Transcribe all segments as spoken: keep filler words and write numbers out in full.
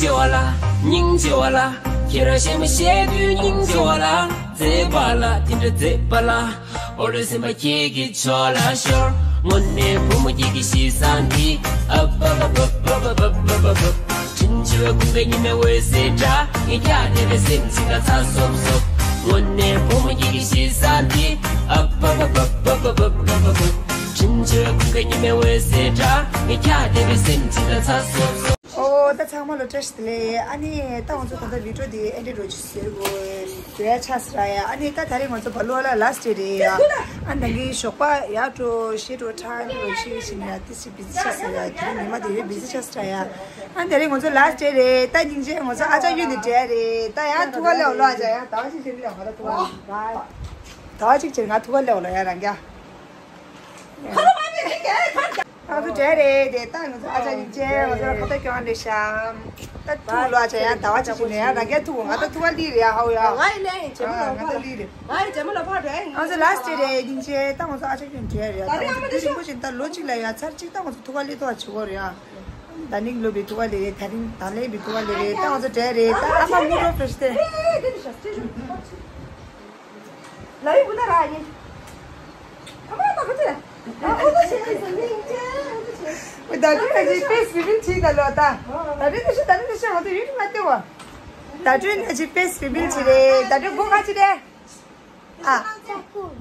ཆེ་བ་ལ། སྙིང་རྗེ་བ་ལ། ཁྱེད་རང་གཞས་མ་བཤད་དུས་སྙིང་རྗེ་བ་ལ། མཛེས་པ་ལ། དེ་འདྲ་མཛེས་པ་ལ། ཨོ་རེ་སེམས་པ་ཁྱེད་ཀྱི་ཕྱོགས་ལ་ཤོར། དངོས་གནས་བུ་མོ་ཁྱེད་ཀྱི་གཤིས་བཟང་འདི། ཨ་བ་བ་བ། དྲིན་ཆེ་བའི་ཀུན་དགའ་ཉི་མའི་འོད་ཟེར་འདྲ། ངའི་འཇའ་ལྟ་བུའི་སེམས་ཅན་ལ་ཚ་སོབ་སོབ། དངོས་གནས་བུ་མོ་ཁྱེད་ཀྱི་གཤིས་བཟང་འདི། ཨ་བ་བ་བ། དྲིན་ཆེ་བའི་ཀུན་དགའ་ཉི་མའི་འོད་ཟེར་འདྲ། ངའི་འཇའ་ལྟ་བུའི་སེམས་ཅན་ལ་ཚ་སོབ་སོབ། ཨོ། ད་ཚང་མ་ལ་བཀྲ་ཤིས་བདེ་ལེགས། ཨ་ནི་ད་ང་ཚོ་ད་ལྟ་བི་ཌི་ཡོ་འདི་ཨེན་ཌི་འགྲོ་ཆུ་ཟེར་གོ་འགྲོ་ཡ་ཆགས་སོང་ར་ཡ། ཨ་ནི་ད་ད་རེས་ང་ཚོ་བ་ལུ་ཨ་ལ་ལ་སི་ཊི་ཌེ་རེད་ཡ། ཨ་ནི་ད་གིན་ཞོགས་པ་ཡར་འགྲོ་ཞེ་དྲག་ཊའིམ་ལོ་ཆེ་ཞིག་ཡ། ཏི་སི་བི་ཛི་ཆགས་སོང་ཡ། དེ་རིང་ཉི་མ་དེ་ཡོད་བི་ཛི་ཆགས་སོང་ར་ཡ། ཨ་ནི་ད་རེས་ང་ཚོ་ལ་སི་ཊི་ཌེ་རེད། ད་སྙིང་རྗེ། ང་ཚོ་ཨ་ཅག་གཡུག་ནས་བསྡད་རེད། ད་ཡ་ཐུག་ག་སླེབས་ལོ། ཨ་ཅག་ཡ་ཟླ་བ་གཅིག་ཕྱིན་ལ་ང་ད་ཐུག་ག་ཟླ་བ་གཅིག་ཕྱིན་ང་ཐུག་ག་སླེབས་ལོ་ཡ། རང་རྒྱ། ཁ་ལོ་མ་བྱེད་ཀྱི་ཁ། ང་ཚོ་འབྲས་རེད་དེ། ད་ང་ཚོ་ཨ་ཅག་སྙིང་རྗེ། ང་ཚོ་ཁ་ཏ་སྐྱོང་རེད་ཤག་ད་ཐུག་ལོ། ཨ་ཅག་ཡང་ཟླ་བ་གཅིག་ཕྱིན་ནས་ཡང་རང་རྒྱ་ཐུག་ང་ད་ཐུག་པ་ལི་རེད་ཡ། ཧའོ་ཡ། ང་ཡི་ལན་ཡིན། ཇེ་མོ་ལ་ང་ད་ལི་རེད། ང་ཡི་ཇེ་མོ་ལ་ཕར་འགྲོ་ཡ་ཡིན། ང་ཚོ་ལ་སི་ཊི་ཌེ་རེད་སྙིང་རྗེ། ད་ང་ཚོ་ཨ་ཅག་སྐྱོང་འབྲས་རེད། ད་ང་ཚོ་དུས་རིང་པོ་ཞིག་ད་ལོ་གཅིག་ལ་ཡ་ཚར་གཅིག་ད་ང་ཚོ་ཐུག་པ་ལི་ཐུག་པ་བྱེད་དགོས་རེད་ཡ། ད་ནིང་ལོ་བི་ཐུག་པ་ལི་རེད། ད་རིང་ད་ལེ་བི་ཐུག་པ་ལི་རེད། ད་ང་ཚོ་འབྲས་རེད། ད་ཨ་མ་མུ་རོ་ཕེ་ཤི་ཏེ། ལ་ཡི་བུ་ད་ར་ཡིན། ཨ་མ་ད་ག་ཚོད། ཨ་ཨོ་ད་ཤེས་ཡིན་ཟེར་ནིང་ཅེ་ཨོ་ད་ཤེས། ད་དེ་ནས་ཅིག་ཕེ་སི་རི་བིལ་བྱེད་ད་ལོ་ད། ད་དེ་ནས་ཤེས། ད་དེ་ནས་ཤེས། ང་ཚོ་ཡུལ་དུ་མ་སྟེར་བ། ད་དུས་ནས་ཅིག་ཕེ་སི་རི་བིལ་བྱེད་རེད། ད་དུས་སྒོ་ག་ཅི་རེད། ཨ།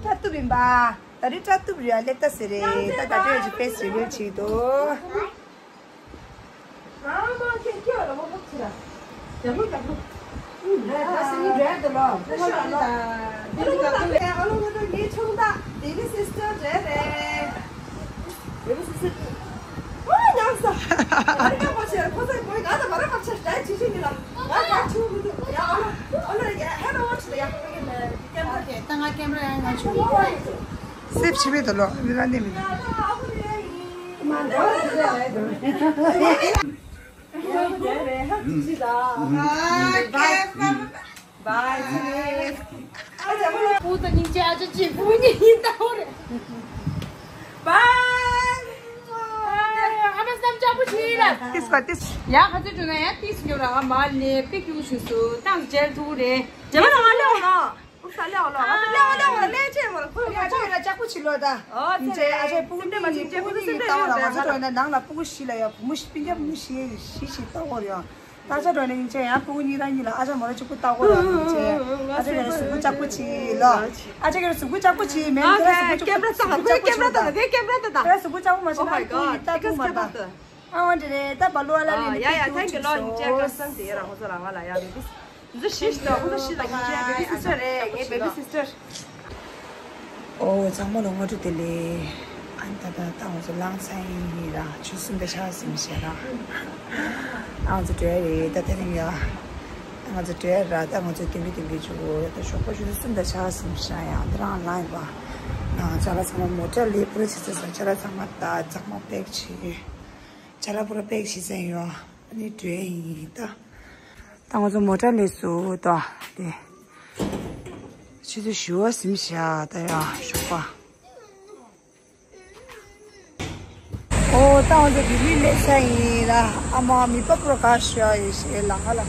ཀྲ་ཏུབ་ཡིན་པ། ད་དུས་ཀྲ་ཏུབ་རེད་ཡ། སླེབས་ད་ཟེར་རེད། ད་ད་དུས་ཅིག་ཕེ་སི་རི་བིལ་བྱེད་དོ། སེབ་ཆི་མེད་དོ་ལོ། མི་ར་ནི་མི་དོ། ཏིས་པ་ཏིས། ཡ་ཁ་ཚོད་འགྲོ་ན་ཡ་ཏིས་སྐྱོ་ར། ང་མ་ལེ་པི་ཀྱུ་ཞུ་སུ་ཏང་ཇེལ་ཐུག་རེད། ཇེ་མ་ལ་ང་ལེ་འོ་ལོ། ཨུ་ས་ལེ་འོ་ལོ། ཨ་ལེ་འོ་ལེ་འོ་ལེ་ཅེ་མ་ཁོ་ཡ་ཅོ་ཡ་ལ་ཅག་པོ་ཆི་ལོ་ད། ཨོ་ཚེ་ཨ་ཅེ་པུ་ནི་ནི་པུ་ནི་ཏང་ལ་ང་ཚོ་འགྲོ་ན་ནང་ལ་པུ་གུ་ཤི་ལ་ཡ་བུ་མོ་ཤི་པི་ཀྱ་བུ་མོ་ཤི་ཤི་ཤི་ཏོ་འོ་ཡ། ད་ཆ་འགྲོ་ནས་ཡིན་ཆེ་ཡང་ཕྲུ་གུ་གཉིས་རང་གཉིས་ལ་ཨ་ཅག་མོ་ར་གཅིག་པུ་ལྟ་གོ་ར་མི་ཆེ། ཨ་ཅག་ར་གཟུགས་པོ་ལྕགས་པོ་ཆེ་ལོ། ཨ་ཅག་ར་གཟུགས་པོ་ལྕགས་པོ་ཆེ་མེད་ཁྱེད་ར་གཟུགས་པོ་ཆེ་པོ་ཆེ་ཁྱེད་ར་གཟུགས་པོ་ལྕགས་པོ་མ་ཆེ་ན་ཁོ་ཡི་ལྟ་ཐུབ་མ་ད། ཨ་འོན་ཏེ་རེད་ད་བ་ལོ་ཨ་ལ་ལི་མི་ཏི་ཀྱུ་ཆེ་ཆེ་ཆེ། འཛུ་ཤིས་ཏོ་ཁོ་ཚོ་ཤི་ལ་གི་ཆེ་baby sister་རེད། ངའི་baby sister། ཨོ་ཚང་མ་ལ་སྔ་དྲོ་བདེ་ལེགས། ཨ་ནི་ད་ལྟ་ད་ང་ཚོ་ལངས་ཚར་ཡིན་ར། ཆུ་ཚོད་གསུམ་དང་ཕྱེད་ཀ་ཟིན་ཤག་ར། ཨ་ང་ཚོ་འགྲོ་ཡ་རེད་ད་དེ་རིང་ཡ། ཨ་ང་ཚོ་འགྲོ་ཡ་ར། ད་ང་ཚོ་ཏིང་གི་ཏིང་གི་ཆུ་ད་ཞོགས་པ་ཆུ་ཚོད་གསུམ་དང་ཕྱེད་ཀ་ཟིན་ཤག་ཡ། འདི་རང་ལངས་ཡིན་པ། ང་ཅ་ལག་ཚང་མ་མོ་ཊ་ལས་པུ་ར་བྱེད་ཚར་སོང་། ཅ་ལག་ཚང་མ་ད་ཚང་མ་པེག་བྱས། ཅ་ལག་པུ་ར་པེག་བྱས་ཚར་ཡོད། ཨ་ནི་འགྲོ་ཡ་ཡིན་ད། ད་ང་ཚོ་མོ་ཊ་ལས་སུ་ད་དེ། ཆུ་ཚོད་བཞི་པ་ཟིན་ཤག་ད་ཡ་ཞོགས་པ། ཨོ་ད་ང་ཚོ་ལྡི་ལི་སླེབས་ས་ཡིན་ལ། ཨ་མ་མི་པ་པུ་ར་ག་ཤ་ཡི་ཤེ་ལང་ཀ་ལ།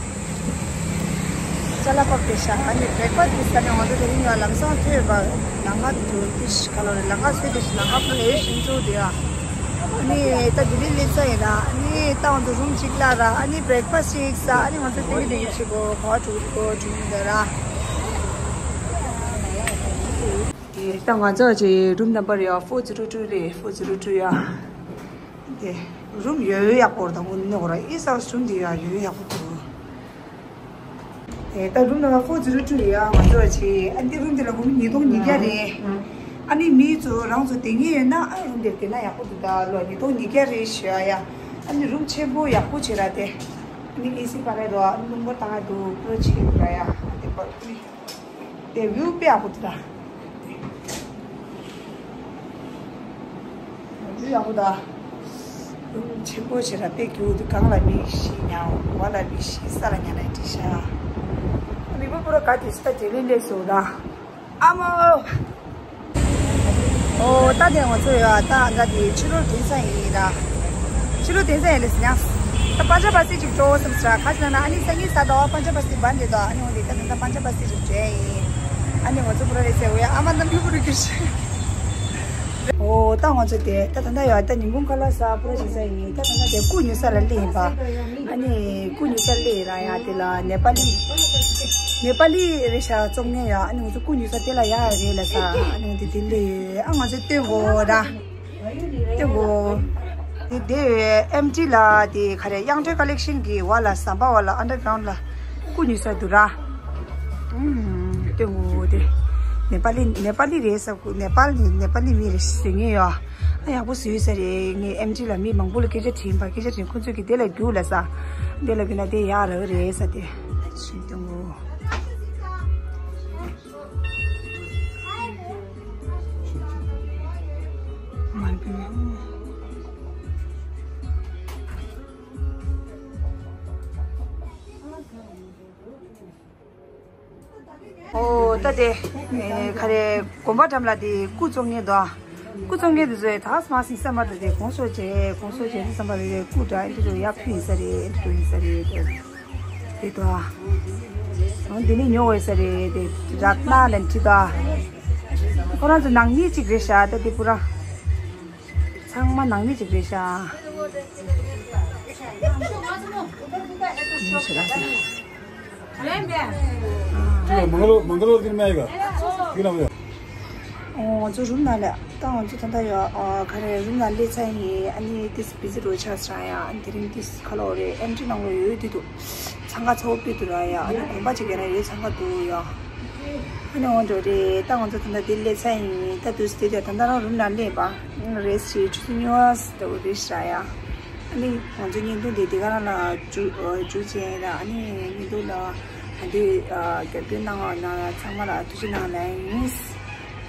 ཅ་ལག་པ་པེ་ཤ། ཨ་ནི་བྲེག་ཕ་སི་ཊི་དེ་ས་ནས་ང་ཚོ་དེ་རིང་ཡང་ལམ་སང་ཐོས་པ་ལང་ཀ་དུ་ཏི་ཤ་ག་ལོ་རེད། ལང་ཀ་སོས་ཏི་ཤ་ལང་ཀ་པུ་ལེ་ཤིན་ཅུ་དེ་ཡ། ཨ་ནི་ད་ལྡི་ལི་སླེབས་ས་ཡིན་ལ། ཨ་ནི་ད་ང་ཚོ་རུམ་གཅིག་ལ་ར། ཨ་ནི་བྲེག་ཕ་སི་ཊི་ཞིག་ཟ། ཨ་ནི་ང་ཚོ་དེ་གི་དེ་གི་ཆི་གོ་ག་བ་ཀྲུག་གི་གོ་ཀྲུག་གི་འདི་ར། ད་ང་ཚོ་ཅིག་རུམ་ནམ་བར་ཡ་ཕོར་ཛི་རོ་ཊུ་རེད། ཕོར་ཛི་རོ་ཊུ་ཡ། དེ་རུམ་ཡོད་ཡོད་ཡག་པོ་རེད། ད་དངོས་གནས་ཁོ་ར་ཨི་སའུ་སི་རུམ་དེ་ཡ་ཡོད་ཡོད་ཡག་པོ་འདུག་དེ་ད་རུམ་ནམ་བར་ཕོར་ཛི་རོ་ཊུ་རེད་ཡ། ང་ཚོ་ཅིག་ཨ་འདི་རུམ་དེ་ལ་སྒོར་མོ་ཉིས་སྟོང་ཉིས་བརྒྱ་རེད། ཨ་ནི་མི་ཚོ་རང་ཚོ་དེ་ངེས་ཡོད་ན་ཨ་རུམ་དེར་དེ་ན་ཡག་པོ་འདུག་ད་ལོ་ཉིས་སྟོང་ཉིས་བརྒྱ་རེད་ཞུ་ཡ་ཡ། ཨ་ནི་རུམ་ཆེན་པོ་ཡག་པོ་བྱེད་ར་དེ། ཨ་ནི་ཨེ་སི་པ་རེད་དོ། ཨ་ནི་རླུང་འཁོར་བཏང་ཡ་འདུག་པོ་ཆེ་ར་ཡ། ཨ་དེ་པར་ཨ་ནི། དེ་བིའུ་དཔེ་ཡག་པོ་འདུག་ད། བིའུ་ཡག་པོ་འདུག་རུམ་ཆེན་པོ་ཞིག་ར་དཔེ་སྐྱིད་པོ་འདུག་སྒང་ལ་མི་ཞིག་ཉལ། འོག་ལ་མི་ཞིག་ས་ལ་ཉལ་ན་འགྲིག་ཤག་མི་པ་པུ་ར་ག་དེ་ས་ད་དེ་ལས་སླེབས་སོང་ད། ཨ་མ། ཨོ་ད་དེ་ང་ཚོ་ཡ་ད་ད་དེ་ཕྱི་ལོགས་དེང་སང་ཡིན་ད། ཕྱི་ལོགས་དེང་སང་ཡིན་ལས་ཉག་ད་པན་ཇ་བ་སི་ཅིག་འགྲོ་བསམ་ས། ཁ་ཅིག་ན་ན་ཨ་ནི་སང་ཉིན་གཟའ་ཟླ་བ་པན་ཇ་བ་སི་བན་དེ་དོ། ཨ་ནི་འོ་དེ་ད་ད་ད་པན་ཇ་བ་སི་ཅིག་འགྲོ་ཡིན། ཨ་ནི་ང་ཚོ་པུ་ར་རེ་ཟེར་འོ་ཡ། ཨ་མ་ནམ་ལུ་པུ་རུ་གི་ཤི། འོ་ད་ང་ཚོ་དེ་ད་ད་ད་ཡོད། ད་ཉིན་གུང་ཁ་ལག་ཟ་པུ་ར་ཅིག་ཟ་ཡིན། ད་ད་ད་དེ་སྐུ་ཉོ་ས་ལ་སླེབས་ཡིན་པ། ཨ་ནི་སྐུ་ཉོ་ས་སླེབས་ར་ཡ། དེ་ལ་ནེ་པ་ལི་ནེ་པ་ལི་རེད་ཤག་བཙོང་མཁན་ཡ། ཨ་ནི་ང་ཚོ་སྐུ་ཉོ་ས་དེ་ལ་ཡ་རེད་ལ་ས། ཨ་ནི་འོ་དེ་དེ་སླེབས། ཨ་ང་ཚོ་སྟོན་གོ་ར། དེ་གོ། དེ་དེ་ཨེམ་ཊི་ལ་དེ་ག་རེ། དབྱངས་སྒྲོན་ཀ་ལེག་ཤན་གི་བ་ལ་ཟམ་པ་བ་ལ་ཨན་ཌར་གྷ་རའུན་ཌ་ལ་སྐུ་ཉོ་ས་འདུག་ར། ཨུམ། དེ་གོ་དེ། ནེ་པ་ལི་ནེ་པ་ལི་རེད་ས་གོ། ནེ་པ་ལི་ནེ་པ་ལི་མི་རེད་ཟེར་ངེས་ཡོད། ཨ་ཡག་པོ་བཟོས་ས་རེད། ངས་ཨེམ་ཊི་ལ་མི་མང་པོ་ལ་སྐད་ཆ་དྲིས་པ། སྐད་ཆ་དྲིས། ཁོང་ཚོས་ཀྱི་དེ་ལ་རྒྱུགས་ལ་ས། དེ་ལ་རྒྱུགས་ན་དེ་ཡག་རག་རེད་ས་དེ། ཤིན་ཏུ་ངོ་། ཨོ་ད་དེ་ཨེ་ག་རེ། དགོན་པ་འགྲམ་ལ་དེ་སྐུ་བཙོང་མཁན་འདུག། སྐུ་བཙོང་མཁན་དེ་ཚོས་ད་སྨ་སིང་ས་མ་དེ་དེ་གོང་སོ་བྱས། གོང་སོ་བྱས་དུས་ཙམ་པ་དེ་སྐུ་འདྲ་འདི་ཚོ་ཡར་ཕུལ་ཡིན་ས་རེད། འདི་ཚོ་ཡིན་ས་རེད་དེ། དེ་དོ། འོ་འདི་ནས་ཉོ་འོས་ས་རེད་དེ། རཏྣ་ལན་ཁྲི་དོ། ཁོ་རང་ཚོ་ནང་མི་གཅིག་རེད་ཤག། ད་དེ་པུ་ར་ཚང་མ་ནང་མི་གཅིག་རེད་ཤག། ཉོ་ཤེས་ར་ས། ཁྱོད་མང་གློ་མང་གློ་གིར་མེད་ག་ཁྱོད་ལ་མེད། ཨོ་ང་ཚོ་རུམ་ནང་ལ། ད་ང་ཚོ་ད་ལྟ་ཡོད། ཨ་ག་རེ། རུམ་ནང་སླེབས་ཚར་ཡིན། ཨ་ནི་ཏིས་བི་ཛི་རུ་ཆགས་སོང་ཡ། ཨ་ནི་དེ་རིང་ཏིས་ཁ་ལོ་རེད། ཨེམ་ཊི་ནང་ལོ་ཡོད་དུས་དུ་འཚང་ཁ་ཚ་བོ་ཕུད་དུ་ར་ཡ། ཨ་ནི་དགོན་པ་ཅིག་ག་རེ་ཡོད། འཚང་ཁ་འདུག་ཡ། ཨ་ནི་འོ་འགྲོ་རེད། ད་ང་ཚོ་ད་ལྟ་དེ་སླེབས་ཚར་ཡིན། ད་དུས་དེ་དུས་ད་ལྟ་རང་རུམ་ནང་སླེབས་པ་རེད་ཞེས་ཆུ་ཚོད་ཉི་ཤུ་ལྟ་བུ་རེད་ཤག་ཡ། ཨ་ནི་ང་ཚོ་བརྙན་ཐུང་དེ་དེ་ག་རང་ལ་འཇུ་འཇུ་བྱས་ཡིན་ལ། ཨ་ནི་བརྙན་ཐུང་ལ་ཨ་འདི་རྒྱབ་སྐྱོར་གནང་བ་ན་ཚང་མ་ལ་ཐུགས་རྗེ་གནང་ལན་ཡིན།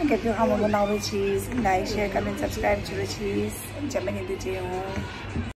རྒྱབ་སྐྱོར་ཧ་མ་གོ་གནང་རོགས་གྱིས། Like, share, comment, subscribe བྱེད་རོགས་གྱིས། རྗེས་མ་བརྙན་ཐུང་མཇལ་ཡོང་།